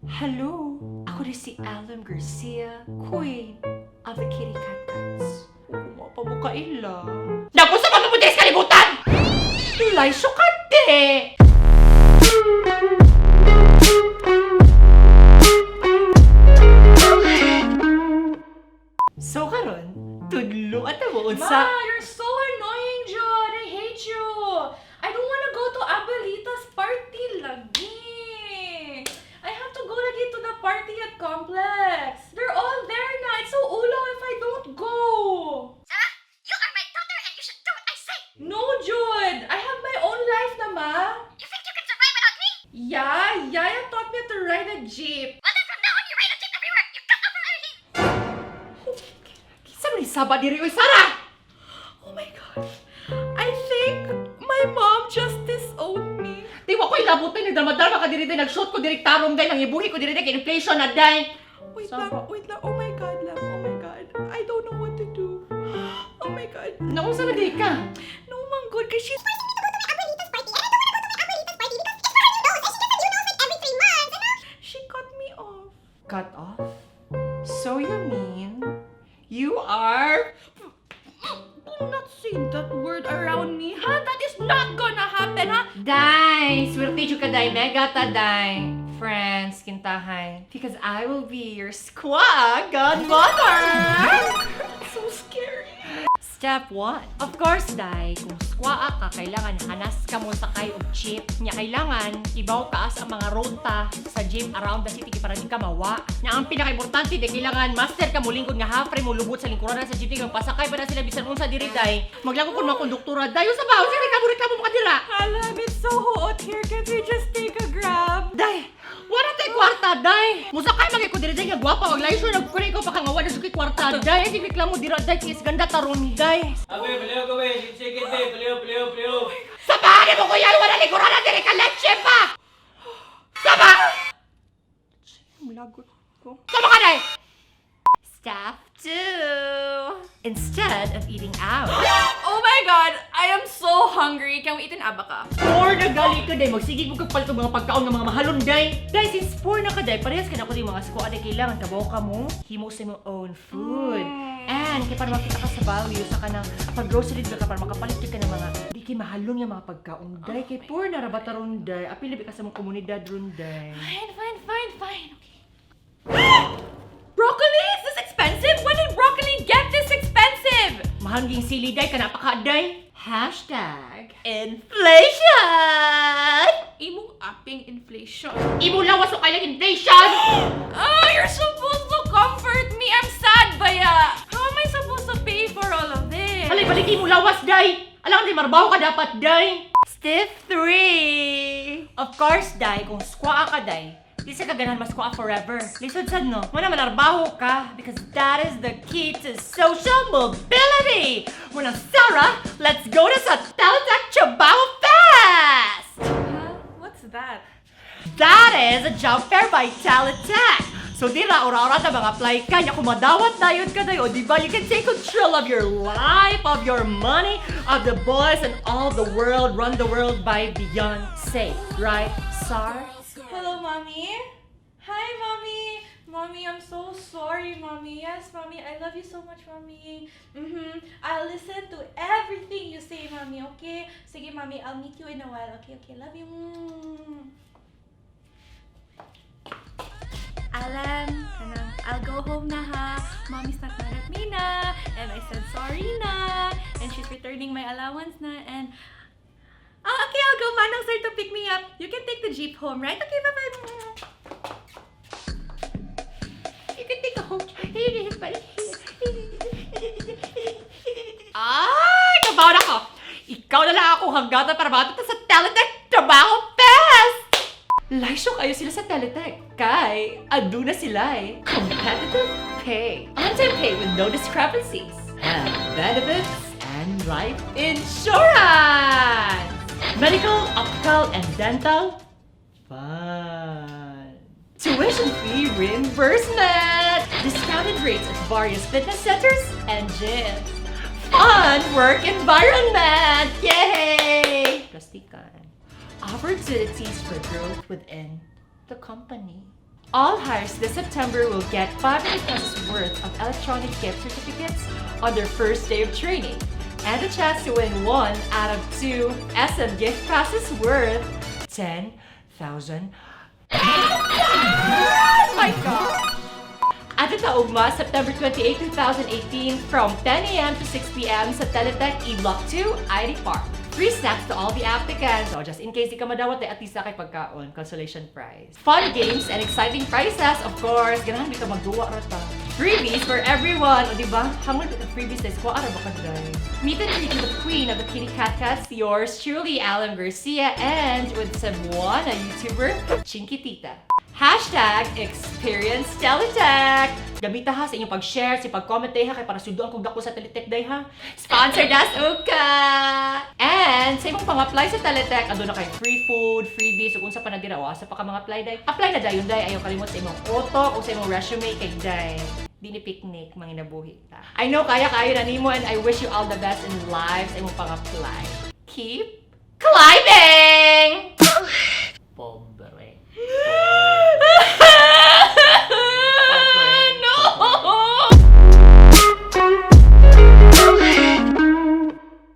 Hello! Ako ni si Alam Garcia, Queen of the Kitty Cat Cats. Kung pa mo kaila. Naku, sa mga sa kalibutan! Laisyo ka, de! So karon, tudlo at mo Ma, unsa you're so annoying, Jude. I hate you. I don't wanna go to Abuelita's party lagi. I have to go lagi to the party at complex. They're all there na. It's so ulo if I don't go. Sarah, you are my daughter and you should do what I say. No, Jude. I have my own life na, ma. You think you can survive without me? Yeah, Yaya taught me to ride a jeep. Well then from now on you ride a jeep everywhere. You cut off from everything. Kinsa man ni saba diri oy, Sarah? Oh my God. I think my mom just disowned me. Di wa ko'y labutin, nagdrama-drama ka diri day, nag-shoot ko diri tarong day, nangibuhi ko diri day, kay inflation na day. Wait Saba. lang, wait lang. Oh my God, lang. Oh my God. I don't know what to do. Oh my God. Naunsa na di ka? No, man good. Kasi she's Forcing me to go to my abuelita's party and I don't wanna go to my abuelita's party because it's for her new nose and she gets a new nose like every 3 months. And she cut me off. Cut off? So you mean you are Do not say that word around me, huh? That is not gonna happen, huh? Day! Swerte jud ka, day. Mega ta, day. Friends, kintahay. Because I will be your squad godmother! So scary. Step 1. Of course, day, kung skwaa ka, kailangan hanas ka mo sakay og jeep. Nya kailangan, ibaw kaas ang mga ruta sa jeep around the city kay para di ka mawa. Nya ang pinaka-importante, day, kailangan master ka mo lingkod nga half mo lubot sa lingkuran sa jeep kay pasakay pa na sila bisan unsa diri, day. Maglago kun mga konduktora, day, sa ba? Unsa reklamo reklamo mo kadira? Alam, it's so hot here. Can't we just take a Grab? Day, wala tay kwarta, day. Musakay man kay ko diri, day, nga gwapa og laisyo nagkuri ko pa kang wala jud kay kwarta, day. Ay reklamo dira, day, kay is ganda taron, day. Abe, paliw ko be. Sige, be. Paliw, paliw, paliw. Sa bahay mo kuya, wala likuran na diri ka leche pa. Sama! Lagot ko. Sama ka day. Step 2. Instead of eating out. Oh my God, I am so hungry. Can we eat in Abaca? Poor na gali ka, day. Magsige mo kag palit og mga pagkaon nga mga mahalon, day. Day, since poor na ka, day, parehas ka na ko di mga squad, day, kailangan kabaw ka mo. Himo sa imong own food. And kay para makita ka sa value sa kanang pag-grocery ka para makapalit ka ng mga di kay mahalon nga mga pagkaon, day. Kay poor na ra ba taron, day. Apil ka sa mong komunidad ron, day. Fine, fine, fine, fine. Okay. Broccoli? Is this expensive? When did broccoli get this expensive? Mahal ging sili, day, kana pa ka, day. #Inflation! Imong aping inflation. Imo lawas o kailang inflation! Oh, you're supposed to comfort me. I'm sad, baya. How am I supposed to pay for all of this? Halay, balik mo lawas, day! Alam ka, marbaho ka dapat, day! Step 3! Of course, day, kung squaa ka, day, di sa kaganahan masquaa forever. Lisod sad, no? Muna manarbaho ka because that is the key to social mobility! Muna, Sarah, let's go to sa Teletech Trabaho Fest! Huh? What's that? That is a job fair by Teletech. So dira ora-ora ta mga apply ka nya kung madawat dayon ka dayon, di ba? You can take control of your life, of your money, of the boys and all the world, run the world by Beyonce, right, Sar? Hello, Mommy. Hi, Mommy. Mommy, I'm so sorry, Mommy. Yes, Mommy, I love you so much, Mommy. I'll listen to everything you say, Mommy, okay? Sige, Mommy, I'll meet you in a while. Okay, love you. Alan, kanang, I'll go home na ha. Mommy's not mad at me na. And I said sorry na. And she's returning my allowance na. And ah, okay, I'll go Manang sir to pick me up. You can take the jeep home, right? Okay, bye-bye. You can take a home. Ay, kabaw na ko. Ikaw na lang ako hanggang para matuto sa Teletech Trabaho Fest! Laisyo kayo sila sa Teletech. Kay, aduna sila eh. Competitive pay. On-time pay with no discrepancies. And benefits and life insurance. Medical, optical, and dental. Fun. Tuition fee reimbursement. Discounted rates at various fitness centers and gyms. Fun work environment! Yay! Plastikan. Opportunities for growth within the company. All hires this September will get ₱500 worth of electronic gift certificates on their first day of training and a chance to win one out of two SM gift passes worth 10,000. Oh my God! Adto ta ugma, September 28, 2018 from 10 a.m. to 6 p.m. sa Teletech E-Block 2, IT Park. Free snacks to all the applicants. So just in case di ka madawat, eh, at least naa kay pagkaon. Consolation prize. Fun games and exciting prizes, of course. Ganahan di ka magduwa ra ta. Freebies for everyone. O, di ba? Hangol the freebies na squad ba ka day? Meet and greet with the queen of the kitty cat cats, yours truly, Alan Garcia, and with Cebuana YouTuber, Chinky Tita. #ExperienceTeletech! Gamita ha sa inyong pag-share, sa pag-comment day ha, kay para sudoan kong dako sa Teletech day ha. Sponsor das Uka! And sa imong pang-apply sa Teletech, aduna kay free food, freebies, ug unsa pa na dira, o asa pa ka mga apply day. Apply na dayon day, ayaw kalimot sa imong photo o sa imong resume kay day. Di ni picnic, manginabuhi ta. I know kaya kayo na nimo and I wish you all the best in life sa imong pang-apply. Keep climbing!